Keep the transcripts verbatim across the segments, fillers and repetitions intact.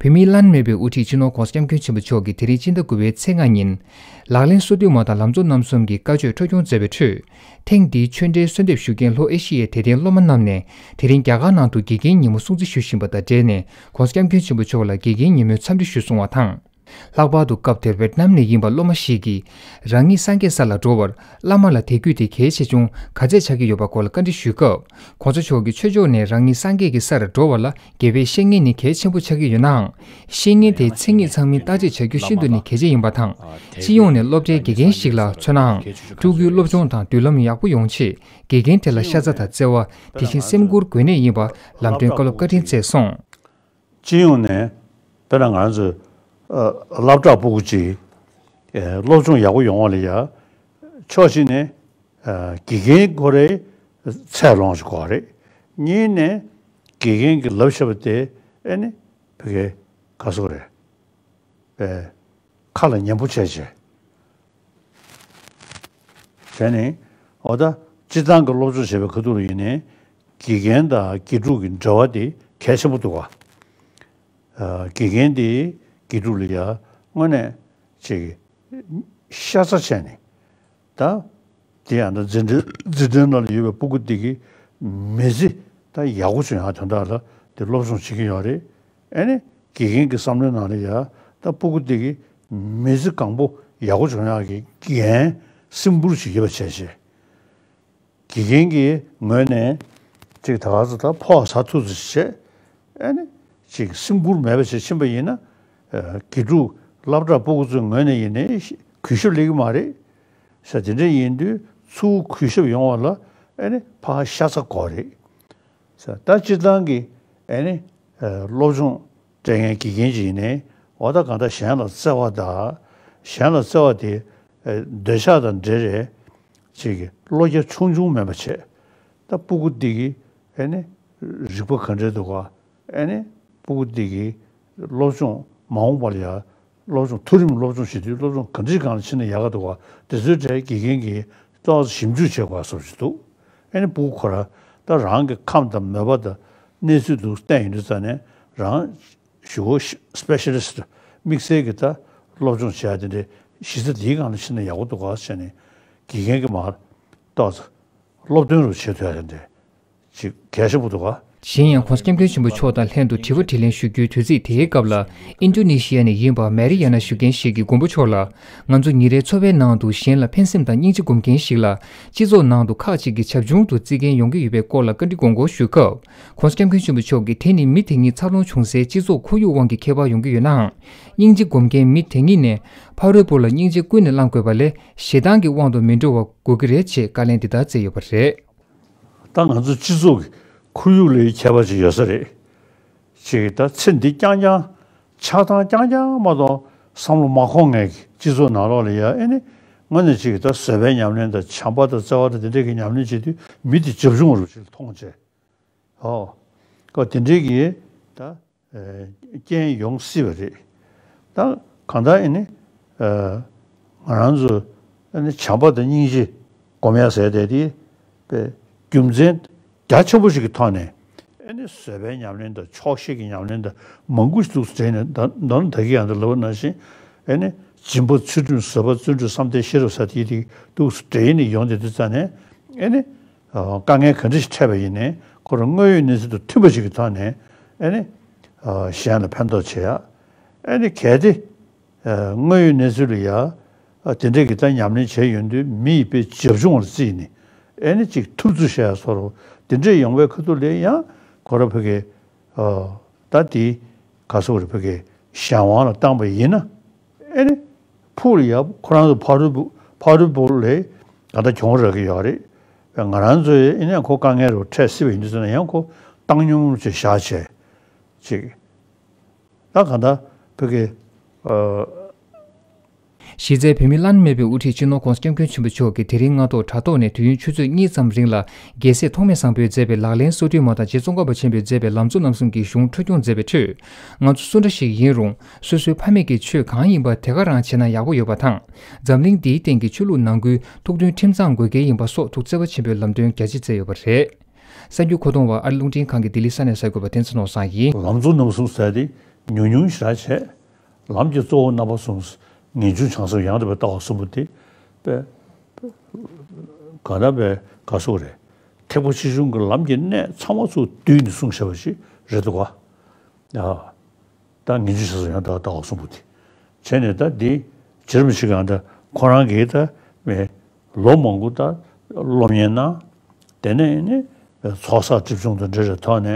བོད་མིའི་བླ་ན་མེད་པའི་དབུ་ཁྲིད་སྤྱི་ནོར་༧གོང་ས་༧སྐྱབས་མགོན་ཆེན་པོ་མཆོག་གིས་དེ་རིང་སྤྱི་ཟླ་དགུ་པའི་ཚེས་ལྔ་ཉིན། ལག་ལེན་སོ་བདུན་མ་དང་ལམ་གཙོ་རྣམ་གསུམ་གྱི་བཀའ་ཆོས་འཕྲོ་སྐྱོང་མཛད་པའི་ཁྲོད། ཐེངས་འདིའི་ཆོས་འབྲེལ་གསོལ་འདེབས་ཞུ་མཁན་ལྷོ་ཨེ་ཤི་ཡའི་དད་ལྡན་སློབ་མ་རྣམས་ནས་དེ་རིང་རྒྱ་གར་ནང་དུ་དགེ་རྒན་ཉིན་མོ་སྲུང་བརྩི་ཞུ་བཞིན་པ་དང་འབྲེལ་ནས། ༸གོང་ས་༸སྐྱབས་མགོན་ཆེན་པོ་མཆོག་ལ་དགེ་རྒན་ཉིན་མོའི་འཚམས་འདྲི་ཞུས་སོང་བ་དང་། ལྷག་པར་དུ་སྐབས་དེར་ཝེ་ཏི་ནམ་ནས་ཡིན་པ་སློབ་མ་ཞིག་གིས། རང་ཉིད་སངས་རྒྱས་ས་ལ་འགྲོ་བར་བླ་མ་ལ་དད་གུས་དེ་གལ་ཆེ་ཆུང་ག་ཚད་ཆགས་ཀྱི་ཡོད་པ་སྐོར་ལ་བཀའ་འདྲི་ཞུས་སྐབས། ༸གོང་ས་མཆོག་གིས་ཆོས་ཕྱོགས་ནས་རང་ཉིད་སངས་རྒྱས་ཀྱི་སར་འགྲོ་བ་ལ་དགེ་བའི་བཤེས་གཉེན་ནི་གལ་ཆེན་པོ་ཆགས་ཀྱི་ཡོད་ནའང་། བཤེས་གཉེན་དེའི་མཚན་ཉིད་ཚང་མས་བརྟག་དཔྱད་བྱ་རྒྱུ་ཤིན་ཏུ་ནས་གལ་ཆེ་ཡིན་པ་དང་། སྤྱི་ཡོངས་ནས་སློབ་གྲྭའི་དགེ་རྒན་ཞིག་ལ་མཚོན་ནའང་། ཕྲུ་གུའི་སློབ་སྦྱོང་དང་མདུན་ལམ་ཡག་པོ་ཡོང་ཆེད་དགེ་རྒན་དེ་ལ་ཤ་ཚ་དང་བརྩེ་བ། དེ་བཞིན་སེམས་ཁུར་དགོས་གནད་ཡིན་པ་ལམ་སྟོན་སྐབས་ལ་བཀའ་དྲིན་སྩལ་སོང་། སྤྱི་ཡོངས་ནས་དཔེར་ན་ང་ཚོས་ཨ་སློབ་གྲྭ་སྤུ་གུ་གཅིག་ཨ་སློབ་སྦྱོང་ཡག་པོ་ཡོང་བ་ལ་ཡ་ཕྱོགས་གཅིག་ནས་ཨ་དགེ་རྒན་ཁོ་རའི་ཚད་ལོངས་ཤིག་དགོས་རེད། གཉིས་ནས་དགེ་རྒན་གྱིས་ལབ་བྱས་པ་དེ་ཨེ་ནི་བོད་སྐད་ག་ཟེར་དགོས་རེད། པས་ཁ་ལ་ཉན་པོ་བྱས་བྱས། བྱས་ནས་འོ་ད་སྤྱིར་བཏང་གི་སློབ་སྦྱོང་བྱེད་པའི་ཁ་ཐུག་ལ་ཡིན་ནའི་དགེ་རྒན་དང་དགེ་ཕྲུག་གི་འབྲེལ་བ་དེ་གལ་ཆེན་པོ་འདུག་ག་ཨ་དགེ་རྒན་དེ་དགེ་ཕྲུག་ལ་ཡ་དངོས་གནས་ཅིག་ཤ་ཚ་བྱས་ནས། ད་དེ་ཡང་ད་འཛིན་གྲྭ་འཛིན་གྲྭའི་ནང་ལ་ཡོད་པའི་སྤུ་གུ་དེ་གི་མི་ཚེ་ད་ཡག་པོ་བྱུང་ཡག་དོན་དག་ལ་དེ་སློབ་སྦྱོང་བྱེད་ཀྱི་ཡོད་རེད། ཨ་ནི་དགེ་རྒན་གྱི་བསམ་བློའི་ནང་ལ་ཡ་ད་སྤུ་གུ་དེ་གི་མི་ཚེ་གང་པོ་ཡག་པོ་བྱུང་ཡག་གི་འགན་སེམས་ཁུར་ཞིག་ཡོད་པ་བྱས་བྱས། དགེ་རྒན་གྱི་ངོས་ནས་ཅིག་ད་ག་ཚོད་ད་ཕོགས་ཟ་ཐུབ་ཚོད་བྱས། ཨ་ནི་ཅིག་སེམས་ཁུར་མེད་པ་བྱས་ཕྱིན་པ་ཡིན་ན། ཨ་དགེ་ཕྲུག་སློབ་གྲྭ་སྤུ་གུ་ཚོའི་ངོས་ནས་ཡིན་ནའི་གུས་ཞབས་སླེབས་ཀྱི་མ་རེད། ས་དེ་འདྲ་ཡིན་དུས་ཚུར་གུས་ཞབས་ཡོང་བ་ལ་ཨ་ནི་ཕར་ཤ་ཚ་དགོས་རེད། ས་ད་སྤྱིར་བཏང་གི་ཨ་ནི་ཨ་སློབ་སྦྱོང་སྤྲད་མཁན་དགེ་རྒན་ཅིག་ཡིན་ནའི་འོ་ད་གང་ལྟར་གཞན་ལ་བརྩེ་བ་དང་གཞན་ལ་བརྩེ་བ་དེ་ཨ་འདོད་ཆགས་དང་འབྲེལ་རེད། ཅིག་གི་བློ་རྒྱ་ཆུང་ཆུང་མེད་པ་བྱས། ད་སྤུ་གུ་འདི་གི་ཨེ་ནི་རིག་པ་ག་འདྲས་འདུག་ག་ཨེ་ནི་སྤུ་གུ་འདི་གི་སློབ་སྦྱོང་མ་འོངས་པ་ལ་ཡ་སློབ་སྦྱོང་མཐོ་རིམ་སློབ་སྦྱོང་བྱེད་དུས་སློབ་སྦྱོང་ག་འདྲས་སྒང་ལ་ཕྱིན་ན་ཡག་ག་འདུག་ག་དེ་ཚོའི་གྲས་དགེ་རྒན་གྱིས་ཏོག་ཙམ་ཞིབ་འཇུག་བྱེད་དགོས་བཟོ་ཞིག་འདུག་ཨེ་ནི་སྤུ་གུ་ཁོ་རང་ད་རང་གི་ཁམས་དང་མོས་པ་དང་གནས་ཚུལ་འདུག་བསྟན་ཡོང་དུས་ཙ་ནས་རང་ཞུ་བོ་specialist དམིགས་བསལ་གྱི་ད་སློབ་སྦྱོང་བྱེད་ཡ་དེ་འདྲའི་གཞི་རྩ་འདིའི་སྒང་ལ་ཕྱིན་ན་ཡག་པོ་འདུག་ག་བྱས་ནས་དགེ་རྒན་གྱིས་མར་ཏོག་ཙམ་སློབ་སྟོན་རུ་བྱེད་ཐུབ་ཡ་དེ་འདྲའི་ཅིག་གལ་ཆེན་པོ་འདུག་ག་གཞན་ཡང་༸གོང་ས་༸སྐྱབས་མགོན་ཆེན་པོ་མཆོག་དང་ལྷན་དུ་དྲི་བ་དྲིས་ལན་ཞུ་རྒྱུའི་དུས་ཚིགས་དེའི་སྐབས་ལ་ཨིན་ཌོ་ནེ་ཤི་ཡ་ནས་ཡིན་པ་མེ་རི་ཡ་ན་ཞུ་མཁན་ཞིག་གིས་མགོན་པོ་མཆོག་ལ། ང་ཚོ་ཉིན་རེའི་འཚོ་བའི་ནང་དུ་གཞན་ལ་ཕན་སེམས་དང་སྙིང་རྗེ་སྒོམ་མཁན་ཞིག་ལ། སྤྱི་ཚོགས་ནང་དུ་ཁག་ཅིག་གིས་བྱབ་ཆུང་དུ་བརྩི་མཁན་ཡོང་གི་ཡོད་པའི་སྐོར་ལ་བཀའ་འདྲི་དགོངས་སྐོར་ཞུས་སྐབས། ༸གོང་ས་༸སྐྱབས་མགོན་ཆེན་པོ་མཆོག་གིས་དེ་ནི་མི་དེ་ཉིད་འཚར་ལོངས་བྱུང་སའི་སྤྱི་ཚོགས་ཁོར་ཡུག་དབང་གིས་ཁྱད་པར་ཡོང་གི་ཡོད་ནའང་། སྙིང་རྗེ་སྒོམ་མཁན་མི་དེ་ཉིད་ནས་ཕ་རོལ་པོ་ལ་སྙིང་རྗེ་ཀུན་ནས་བསླང་དགོས་པ་ལས་ཞེ་སྡང་གི་དབང་དུ་མི་འགྲོ་བ་དགོས་ཀྱི་རེད་ཅེས་བཀའ་ལན་འདི་ལྟར་སྩལ་ཡོད་པ་རེད། ད་ང་ཚོ་སྤྱི་ཚོགས་ཀྱི་ཁོར་ཡུག་ལ་ཁྱད་པར་ཅིག་ཡོད་ས་རེད། ཅིག་ད་ཚེ་འདི་རྐྱང་རྐྱང་ཆགས་སྡང་རྐྱང་རྐྱང་མ་གཏོགས་བསམ་བློ་མ་འཁོར་མཁན་གྱི་སྤྱི་ཚོགས་ནང་ལོགས་ལ་ཡ་ཨེ་ནི་དངོས་གནས་ཅིག་ད་བཟོད་པའི་ཉམས་ལེན་དང་བྱམས་པ་དང་བརྩེ་བ་དང་དེ་འདྲས་ཀྱི་ཉམས་ལེན་བྱེད་དུས་མི་དེ་བྱབ་ཆུང་བར་ཅིག་མཐོང་བྱས། ཨོ། ཀ་དེ་འདྲས་ཀྱི་ད། རྐྱེན་ཡོང་སྲིད་པ་རེད། ད་གང་ལྟར་ཨེ་ནི། ང་རང་ཚོ་ཨེ་ནི་བྱམས་པ་དང་སྙིང་རྗེ་སྒོམ་ཡ་ཟེར་དེ་དེ་པའི་རྒྱུ་མཚན་རྒྱ་ཆེན་པོ་ཞིག་གི་ཐོག་ནས་ཨེ་ནི་བཟོད་པའི་ཉམས་ལེན་དང་ཆོག་ཤེས་ཀྱི་ཉམས་ལེན་དང་མང་པོ་ཞིག་འདུག་སེ་བྲིས་ནས་ད་མདོར་ན་ད་གིན་ཡང་འདི་ལབ་པ་ནང་བཞིན་ཨེ་ནི་སྦྱིན་པ་ཚུལ་ཁྲིམས་བཟོད་པ་བརྩོན་འགྲུས་བསམ་གཏན་ཤེས་རབ་ཟེར་དེ་དེ་འདུག་སེ་བྲིས་ནས་ཡོང་དེ་དུས་ཙ་ནས་ཨེ་ནི། དཀའ་ངལ་ག་འདྲ་ཞིག་འཕྲད་པ་ཡིན་ནའི་ཁོ་རང་དངོས་ཡོད་གནས་ཚུལ་དང་མཐུན་པ་ཞིག་གི་ཐོག་ནས་ཨེ་ནི། གཞན་ལ་ཕན་ཐོགས་བྱེད་ཡ། ཨེ་ནི་གལ་ཏེ། དངོས་ཡོད་གནས་ཚུལ་ལ་ཡ། དེ་འདྲས་ཀྱི་ད་ཉམས་ལེན་བྱས་ཡོང་དུས་མི་ཡིས་དཔེ་བྱབ་ཆུང་བར་བརྩིས་ནས་ཨེ་ནི་ཅིག་ཐུབ་ཚོད་བྱས་ཡ་སོགས་དེ་འདྲས་ཡོང་བའི་ཁ་ཐུག་ལ་ཡང་ཁོ་རང་ཕ་གི། ད་དེ་ག་སོགས་རེ་ཕ་གི་གཞན་དབང་ལ་བཏང་པ་ཡིན་ན་ཨེ་ནི་ཕུགས་ལ་ཡ་ཁོ་རང་ཚོ་ཕ་རོལ་པོ་ཕ་རོལ་པོ་ལས་ག་ད་གྱོང་རག་གི་ཡོད་རེད། ང་རང་ཚོས་ཨེ་ནི་ཁོ་དཀའ་ངལ་རུ་འཕྲད་སྲིད་པ་ཡིན་དུས་ཙམ་ན་ཡང་ཁོ་བཏང་སྙོམས་ཅིག་བཞག་བྱས་ཅིག་ད་ག་ད་ཕ་གི་ཨ། གཞི་རྩའི་བོད་མི་བླ་ན་མེད་པའི་དབུ་ཁྲིད་སྤྱི་ནོར་༸གོང་ས་༸སྐྱབས་མགོན་ཆེན་པོ་མཆོག་གིས་དེ་རིང་སྔ་ཐོག་དྲ་ཐོག་ནས་དུས་ཡུན་ཆུ་ཚོད་གཉིས་ཙམ་རིང་ལ་རྒྱལ་སྲས་ཐོགས་མེད་བཟང་པོས་མཛད་པའི་ལག་ལེན་སོ་བདུན་མ་དང་རྗེ་ཙོང་ཁ་པ་ཆེན་པོས་མཛད་པའི་ལམ་གཙོ་རྣམ་གསུམ་གྱི་གཞུང་འཕྲོ་སྐྱོང་མཛད་པའི་ཁྲོད། ང་ཚོ་སུ་འདྲ་ཞིག་ཡིན་རུང་སོ་སོའི་ཕ་མེས་ཀྱི་ཆོས་གང་ཡིན་པ་དེ་ག་རང་བྱས་ན་ཡག་པོ་ཡོད་པ་དང་། འཛམ་གླིང་འདིའི་སྟེང་གི་ཆོས་ལུགས་ནང་ཁུལ་ཐུགས་མཐུན་ཁྲིམས་གཙང་དགོས་གལ་ཡིན་པ་སོགས་ཐུགས་བརྩེ་བ་ཆེན་པོས་ལམ་སྟོན་རྒྱ་ཆེ་མཛད་ཡོད་པ་རེད། གསར་འགྱུར་མཁོ་གཏོང་བ་ཨ་རི་རླུང་འཕྲིན་ཁང་གི་ལྡི་ལི་ས་གནས་གསར་འགོད་པ་བསྟན་འཛིན་ནོར་བཟང་ཡིན། ལམ་གཙོ་རྣམ་གསུམ་ཟེར་ཏེ་ ཉུང་ཉུང་ཞེ་དྲག་བྱས། ལམ་གྱི་གཙོ་བོ་རྣམ་པ་གསུམ། ངེས་འབྱུང་བྱང་སེམས་ཡང་དག་པའི་ལྟ་བ་གསུམ་པོ་དེ་པས། ག་ན་པས་ག་སོགས་རེད། ཐེག་པ་ཆེ་ཆུང་གི་ལམ་གྱི་གནད་ཚང་མ་ཚུར་བསྡུས་ནས་གསུངས་བཞག་པ་ཞིག་རེད་འདུག་ག་ཨ། ད་ངེས་འབྱུང་བྱང་སེམས་ཡང་དག་པའི་ལྟ་བ་གསུམ་པོ་དེ། བྱས་ནས་ད་འདི་རྗེ་རིན་པོ་ཆེ་གང་ད་ཁོ་རང་གིས་ད་མེ་ལོ་མང་པོ་ད་སློབ་གཉེར་གནང་། དེ་ནས་ཨེ་ནི་ཚོགས་བསགས་སྒྲིབ་སྦྱོང་དང་འབྲེལ་བའི་ཐོག་ནས་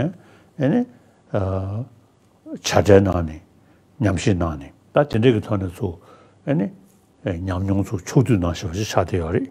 ཨེ་ནི་བྱ་བྲལ་གནང་ནས་ཉམས་བཞེས་གནང་ནས། ད་དེ་འདྲ་གི་ཐོག་ནས་ཚུར་ཨེ་ནི་ཉམས་མྱོང་ཚུར་ཕྱོགས་བསྡུས་གནང་བཞག་པ་ཞིག་ཆགས་བསྡད་ཡོད་རེད།